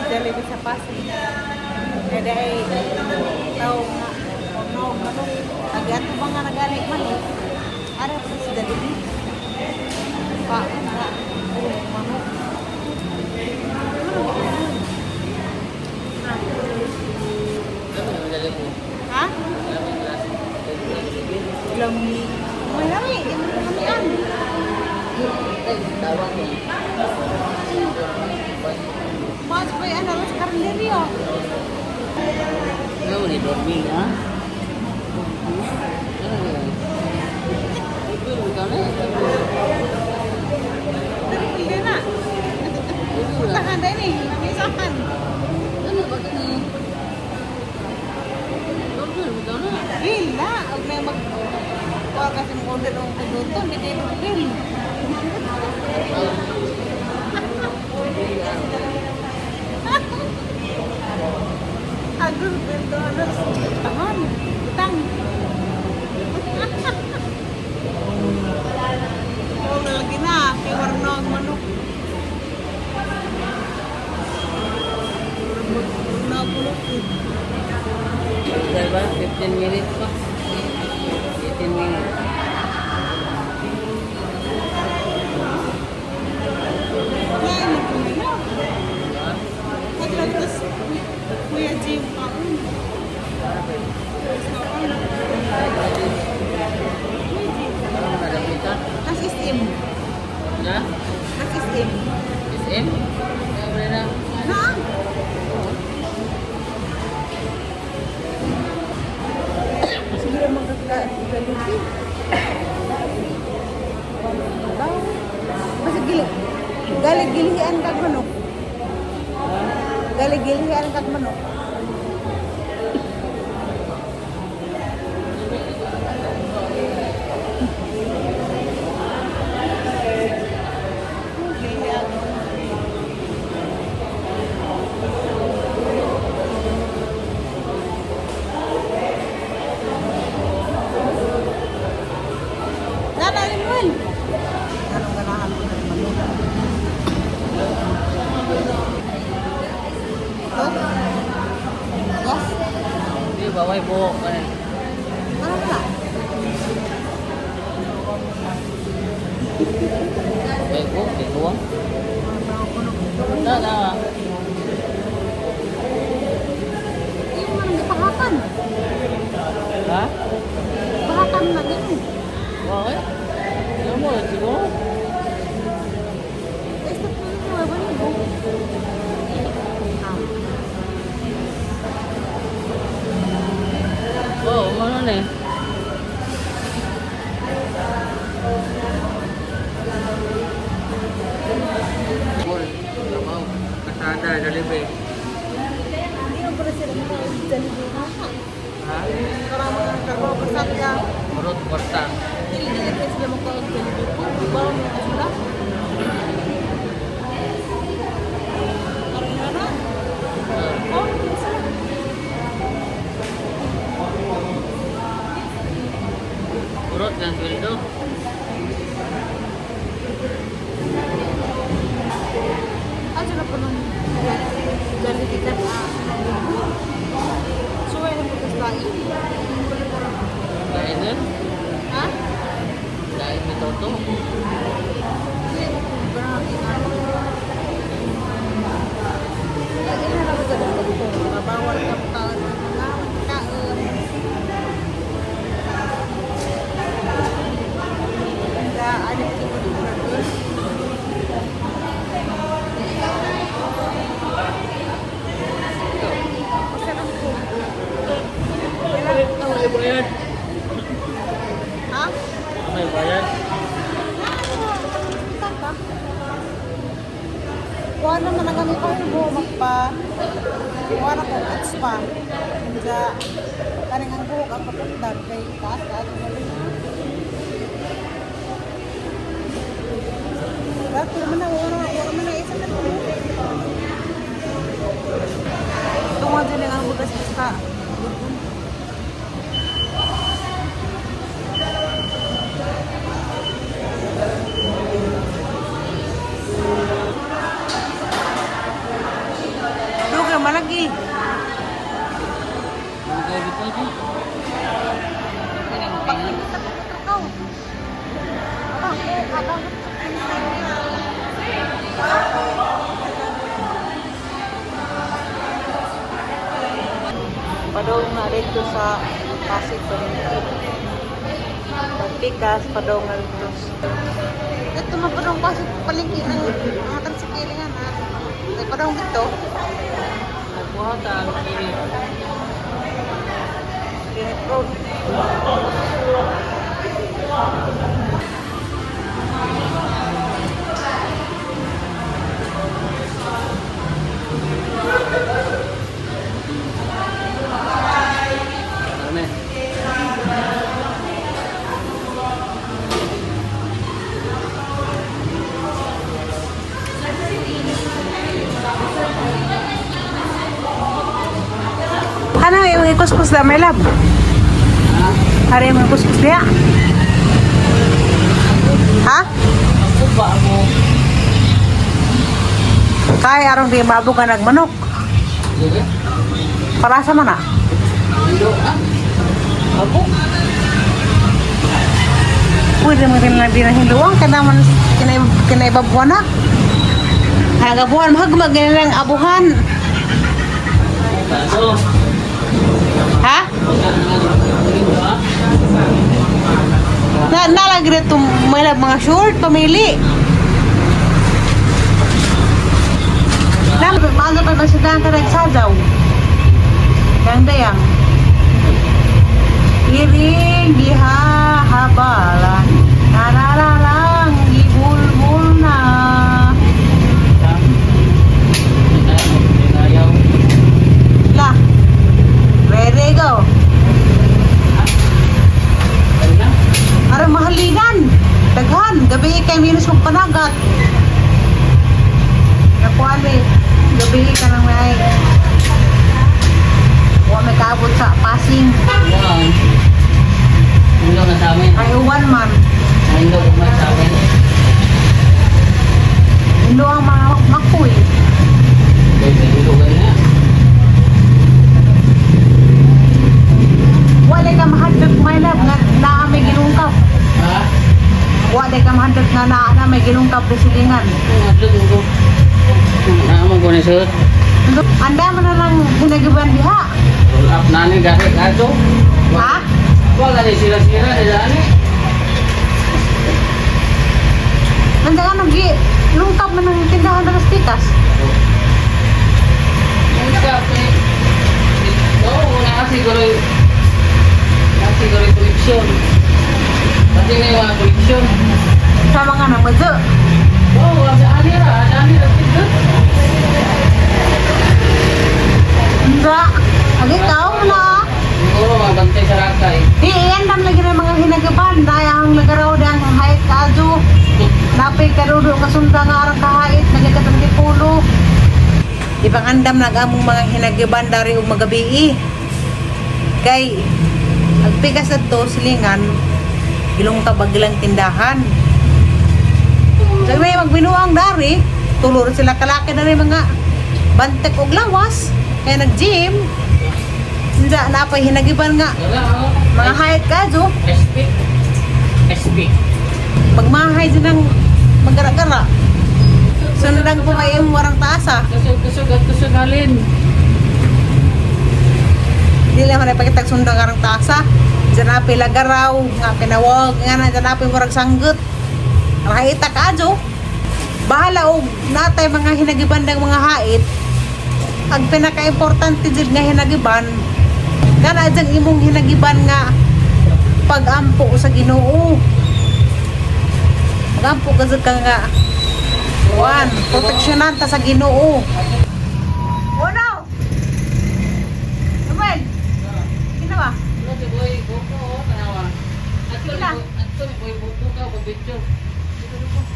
Jollibee sa Pasig. Kaya dahil tao nga, no, manok. Agat ba nga nagalit manok? Ara po sa Jollibee. Pa, nga, puro manok. Ano ba yun? Ano yung dali mo? Ha? Alam mo yung last Jollibee? Lami. Malami, yung lamian. Ay, tawag mo. Mas pa yung ano, sa karinderya. Ano ni Dorby, ha? Ano yun? Dorby, ikaw na eh. Triple din na. Dorby wala. Puntahan din eh, lamisahan. Ano ba ito ni? Dorby, ikaw na. Bill na. Huwag may mag... Kuha kasi mo order ng produkto, hindi kayo mag-bill. Agro bill to ano, tahan. Utang. Oh, lagi na. Kay warno ang manok. Na pulok. Dahil ba? 15 minutes pa. 18 minutes. Ngayon, nagkumina. Ha? Paglantas, Kuya Jim, kaon. Kaon. Kuya Jim. Parang nadapitan. Nas SM. Na? Nas SM. SM? Kaya wala na. Na? Sige lang magkakaluti. Basta gili. Galigilihan kag manok. Galigilihan kag manok. Gilihan. Nana, Manuel! Anong ganahan ko ng manok? Ito? Gas? Hindi, baway buhok ka na. Ano na? Baway buhok, di buwang. Na, na. Yung mga gipahakan. Ha? Pahakan na din. Baway? Ano mo, siguro? Este po yung nuevo libo. Ah. Oo, ano na eh. Bol, trabaho, kasada, delivery. Hindi mo pala sila maka-Jollibee na. Ha? Karamo ng trabaho kasada. Murot, kwarta. Dili-dili kayo sila maka-Jollibee po. Bawal mo na sila. Karoon na na. Oh, hindi sila. Murot ng sweldo. Ah, sila po nung Jollibee ka na. Suway na po kaslain. Kain nun. Ha? Kain ni Toto. Hindi, grabe nga. Lagi na lang sa doktor. Bawal ka taon ng mga kaon. Ga, ano ito ko dito? Masarap po. May bayad. Ha? May bayad. Kita ka? Kuha naman ang kami ko mo magpa kuha na ko at spa. Sa kaning ang buhok ang papundan kay taas taas mo rin. Dato naman na wala wala man na isa na po. Tungod din ang bugas basta. Padong na dito sa Pasig Palengke. Pagpikas, padong na dito. Ito man padong Pasig Palengke ng mga tansikilingan ha. Ay padong dito. Nagbuhat ang kini. Kenneth Road. Ano eh? Ano yung ikuskus na, my love? Hari yung ikuskus niya? Ha? Ako ba mo? Kaya arong di mabog ka nagmanok. Sige. Para sa mana? Indo ah. Ako? Pwede mo rin lang din ang hiluang kaya naman kinaibabuan na. Hagabuhan, mahagmag lang abuhan. Ano? Ha? Na nalagre itong mga short, pamili. Na, maano pa ba siya daan ka nagsadaw? Yang dayang. Iring gihahabalan, nararalang ibulbul na. Ayaw. La, ready go. Aron mahalinan. Daghan, gabi kay minus mong panagat. Nakuan eh, gabi ka nang may. Wa may kaabot sa passing. Wow. Indo na sa amin. Ay uwan man. Indo na sa amin. Indo ang mga makoy. Indo ganyan. Wala ka mahadlok, my love, nga naa may gilungkap. Ha? Wala ka mahadlok nga naa na may gilungkap na silingan. Adlok ko. Naman ko ni sir. Anda man na lang hinagiban diha. Roll up na ni dahil ato. Ha? Wala ni sira-sira nila ni. Nanda ka nang gi lungkap man ang tindahan na pikas. Lungkap eh. Oo, wala siguro na siguro koleksyon. Kasi na yung mga koleksyon. Sa mga nang madyo. Oo, wala sa ani ra, sa ani ra pindot. Hindi. Agi tao na. Siguro mga bantay sa rakay. Di iyan lagi na mga hinagaban. Dahil ang lagaraw dang hayat kaadyo. Napay karudo kasunda nga arang kahait. Nagkatang di pulo. Ibang andam nag-among mga hinagiban dari ug magabii. Kay agpikas adto silingan gilong kabag ilang tindahan. So may magbinuang dari, tulo ra sila kalaki dari mga bantek og lawas. Kaya nag-gym. Hindi napay hinagiban nga Wala oh. mga hayat kadyo. SP. SP. Magmahay din ang magara-gara. Sundan ko may imong warang taasa. Kusog, kusog at kusog halin. Di lang man ipakitag sundang arang taasa. Diyan na lagaraw, nga pinawag, nga na diyan na murag sanggot. Rahita ka adyo. Bahala og natay mga hinagiban ng mga hait. Ang pinaka-importante jud nga hinagiban, kana dyan imong hinagiban nga pagampo sa Ginoo. Pagampo ka jud ka nga Juan, proteksyonan ta sa Ginoo. Oh no! Samuel! Sino ba? Ano si Boy Buko, oh, tanawa. Ato Sila. Ato ni Boy Buko ka pag-picture.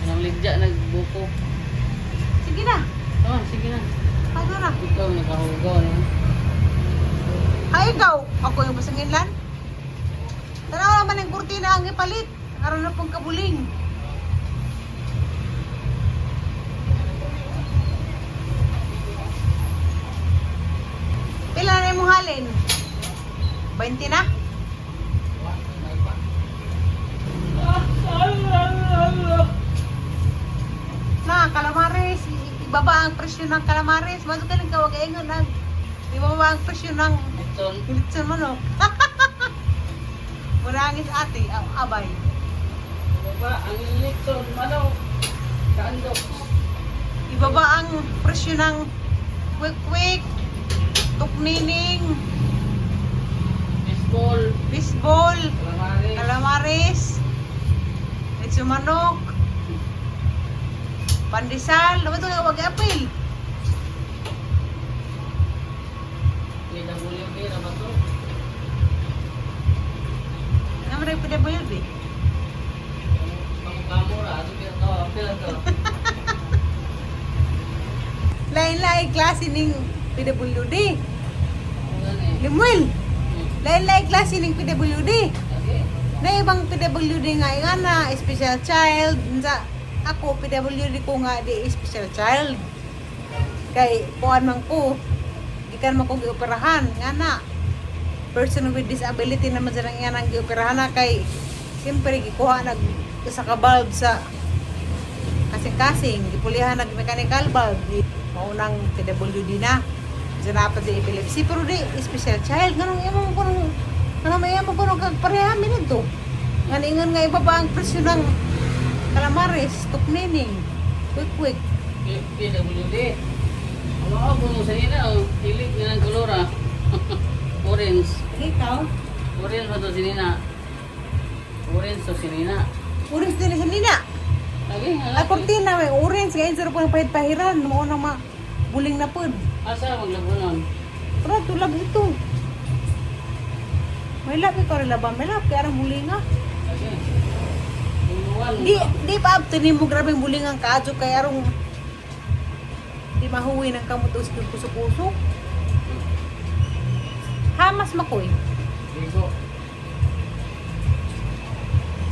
Anong ligya nagbuko. Sige na. Oh, sige na. Paano na? Ikaw nakahugaw na. Ay, ikaw! Ako yung basanginlan. Tanaw naman ang kurtina ang ipalit. Aron na pong kabuling. Pila na imong halin? 20 na? Na, calamares. Ibaba ang presyo ng calamares. Mas galing ka, wag ingon nag Ibaba ang presyo ng Litson. litson manok. Murangis ate, abay. Ibaba ang litson manok. Kaandok. Ibaba ang presyo ng quick-quick, tuknining, Baseball. baseball, Calamari. calamares, litson manok, pandesal, ano ba ito? Wag apil. PWD na ba to? Naman rin PWD. Kamu-kamura. Ano kaya to? Pila to? Lain-lain klase ning PWD. Ano gani? Limuel, lain-lain klase ning PWD. Okay. Na ibang PWD nga nga na special child. Unsa ako PWD ko nga di special child. Kay kuan man ko gikan man ko gioperahan nga na person with disability naman sa nga nang gioperahan na kay siyempre gikuha nag usa ka valve sa kasing-kasing gipulihan nag mechanical valve di maunang PWD na. Diyan dapat di epilepsy pero di special child nganong imong kuno nganong may imong kuno kag pareha mi nito nga ingon nga iba pa ang presyo ng calamares tuknining quick quick. PWD. Ano ako mo sa nila? Oh, Hilig nga ng kolor ah. Orange. Ikaw. Orange ba to si Nina? Orange to si Nina. Orange din sa nina. Lagi, Ang kortina may orange ngayon sir po ng pahid-pahiran mo nang ma buling na pod. Asa maglabunon? Pero tulab ito. May lap ikaw rin laban, may lap kaya arang bulinga. Lagi. Buluan. Di di pa up to nimo grabeng bulingang kaadyo kay arong di mahuwi ng kamot o sa kusok-kusok. Hamas makoy. Ligo.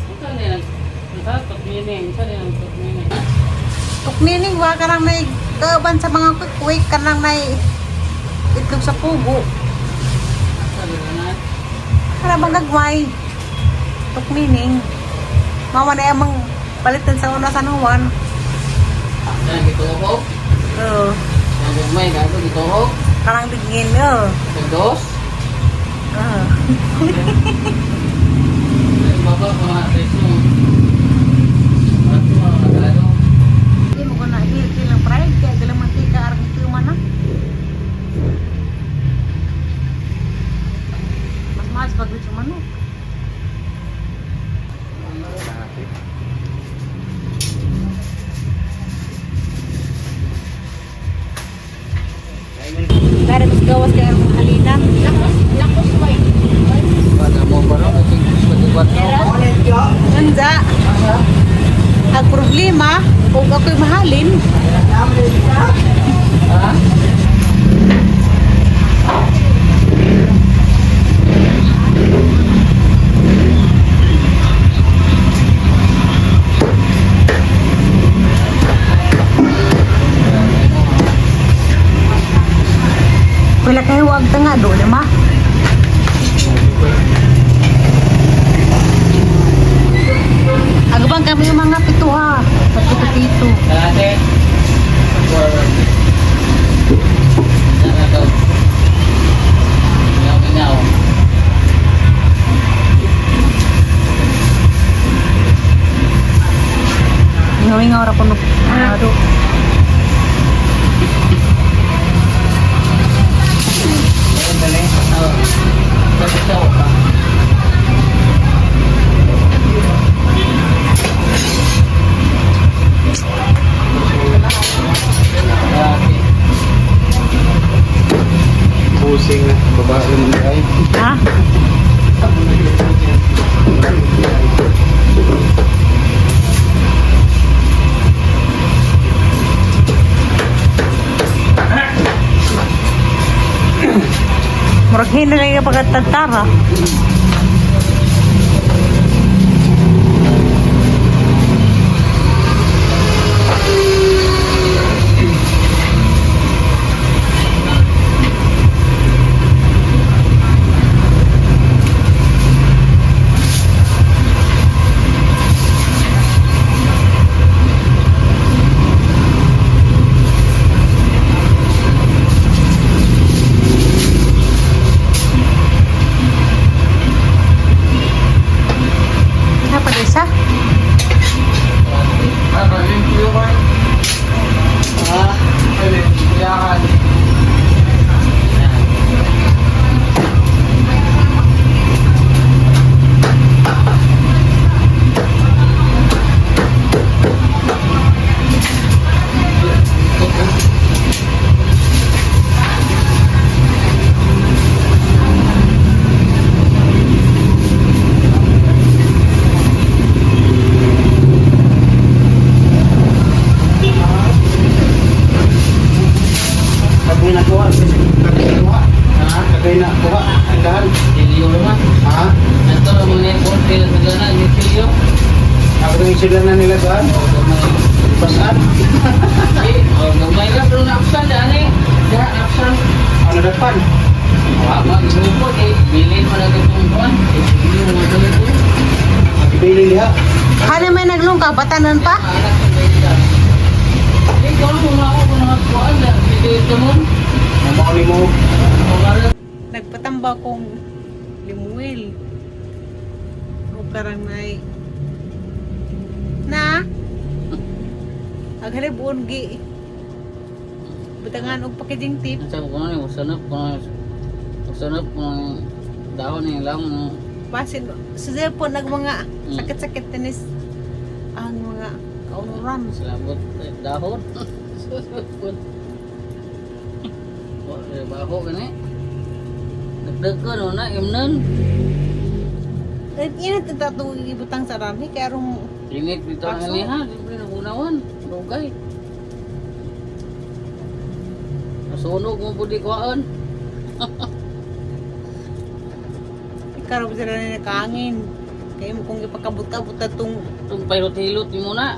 Ito nila. Ito, tukmining. Isa din ang tukmining. Tuknining wa ka nang may kauban sa mga quick ka nang may itlog sa pugo. Asa nila na? Para bang gagmay. Tuknining. Mawa na amang palitan sa una sa Juan. Yan, gituhok. Oo. Yan, gugmay. Gago, gituhok. Karang bigin. Oo. Dos. Oo. Ay, baba, mga presyo. Ato, mga nagalo. Hindi mo ko na healthy lang pride kaya galang mantika arang ito man na. Mas mahal sa pagluto manok. Pero mas gawas kaya ang halinan. Wala mo ba rin? 24. Unsa? Ang problema, kung ako'y mahalin, Ha? wala kayo wag ta nga doon, ma. Agabang kami yung mga pito ha. Pito-pito. Kalate. Forward. Nakataw. Mingaw-mingaw. Ingaw-ingaw ra kuno. Ado. Meron dali. Oo. Sa pa. Kalate. Pusing na, babae naman ay. Ha? Murag hinalay ka pagkatantara. kuha. Kagay kuha. Ha? Kagay na kuha. Ang dahan. Siliyo naman. Ha? Ito ang mga konti na sagana, yung siliyo. Ako yung sila na nila doon. Oh, gamay. Pasaan? Eh, oh, gamay lang pero na-absan daan eh. Diha, absan. Ano dapan? Wa, ma, inupod eh. Bilin mo na itong kuwan. Eh, sige, mga ganito. Magibili diha. Hana may naglungka, batanan pa? Anak sa bayan. Eh, ikaw na kung ako kung nakakuan na. Video ito mo. Mamauli mo. Nagpatamba kong limuel. O karang nay. Na? Aghalib gi. Butangan og packaging tip. Ang sabi ko na, usanap ko na, usanap ko na, dahon na yung lamon na. Basin sa cellphone nag mga sakit-sakit tinis ang mga kaunuran. Silabot, eh, dahon. Susupot. Oh, eh, baho gani. Dagdag ko no na, imnan. Eh, init ang tato ibutang sa rami kay arong Init dito ang Aso. aniha, libre na gunawan. Rugay. Nasunog mo po di kuhaan. karoon sila na nakaangin. Kay mo kung ipakabot-kabot atong Itong pailot-hilot ni muna.